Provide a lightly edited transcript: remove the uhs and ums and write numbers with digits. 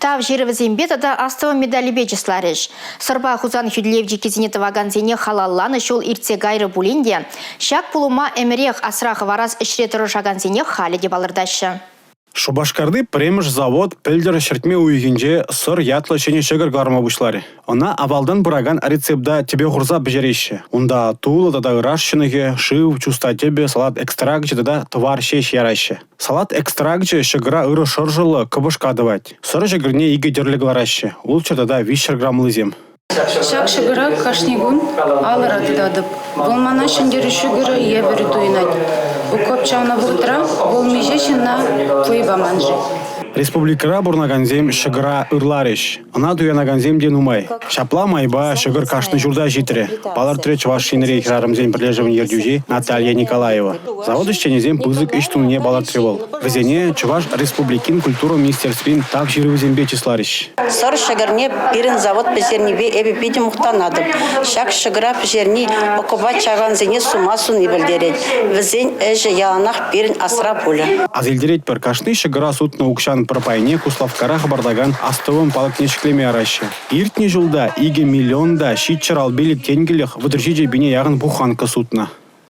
Тав ҫырӑвӗсемпе тата астӑвӑм медалӗпе чысларӗҫ. Сӑрпа Хусан хӳтӗлев чиккисене тӑвакансене халалланӑ ҫул иртсе кайрӗ пулин те ҫак пулӑма ӗмӗрех асра хӑварас ӗҫре тӑрӑшакансене халӗ те палӑртаҫҫӗ. Шупашкарти пӗрремӗш завод пӗлтӗр ҫӗртме уйӑхӗнче «Сӑр» ятлӑ ҫӗнӗ ҫӑкӑр кӑларма пуҫларӗ. Ӑна авалтан пыракан рецепта тӗпе хурса пӗҫереҫҫӗ. Унта тулӑ тата ыраш ҫӑнӑхӗ, шыв, чуста тӗпӗ, салат экстракчӗ тата тӑвар ҫеҫ яраҫҫӗ. Салат экстракчӗ ҫӑкӑра ырӑ шӑршӑллӑ, кӑпӑшка тӑвать. Сӑр ҫӑкӑрне икӗ тӗрлӗ кӑлараҫҫӗ – 600 тата 300 грамлисем. Ҫак ҫӑкӑра кашни кун алӑра тытатӑп. Вӑл мана ҫӗнтерӳ ҫӑкӑрӗ евӗр туйӑнать. Окоп чавнӑ вӑхӑтра вӑл миҫе ҫынна вӑй паман-ши? Республикӑра пурӑнакансем ҫӑкӑра ырларӗҫ. Ӑна туянакансем те нумай. Ҫапла майпа ҫӑкӑр кашни ҫурта ҫитрӗ, палӑртрӗ Чӑваш Енри хӗрарӑмсен пӗрлешӗвӗн ертӳҫи Наталья Николаева. Завод ӗҫченӗсем пысӑк ӗҫ тунине палӑртрӗ вӑл. Вӗсене Чӑваш Республикин культура министерствин Тав ҫырӑвӗсемпе чысларӗҫ. Сӑр ҫӑкӑрне пирӗн завод пӗҫернипе эпӗ питӗ мухтанатӑп. Ҫак ҫӑкӑра пӗҫерни окопа чавакансене сума суни пӗлтерет. Вӗсен ӗҫӗ яланах пирӗн асра пулӗ. Аса илтеретпӗр, кашни ҫӑкӑра сутнӑ укҫан пӗр пайне Куславккара хӑпартакан астӑвӑм палӑкне ҫӗклеме яраҫҫӗ. Иртнӗ ҫулта 2 миллион та 755 тенкӗлӗх 37 пине яхӑн буханка сутнӑ.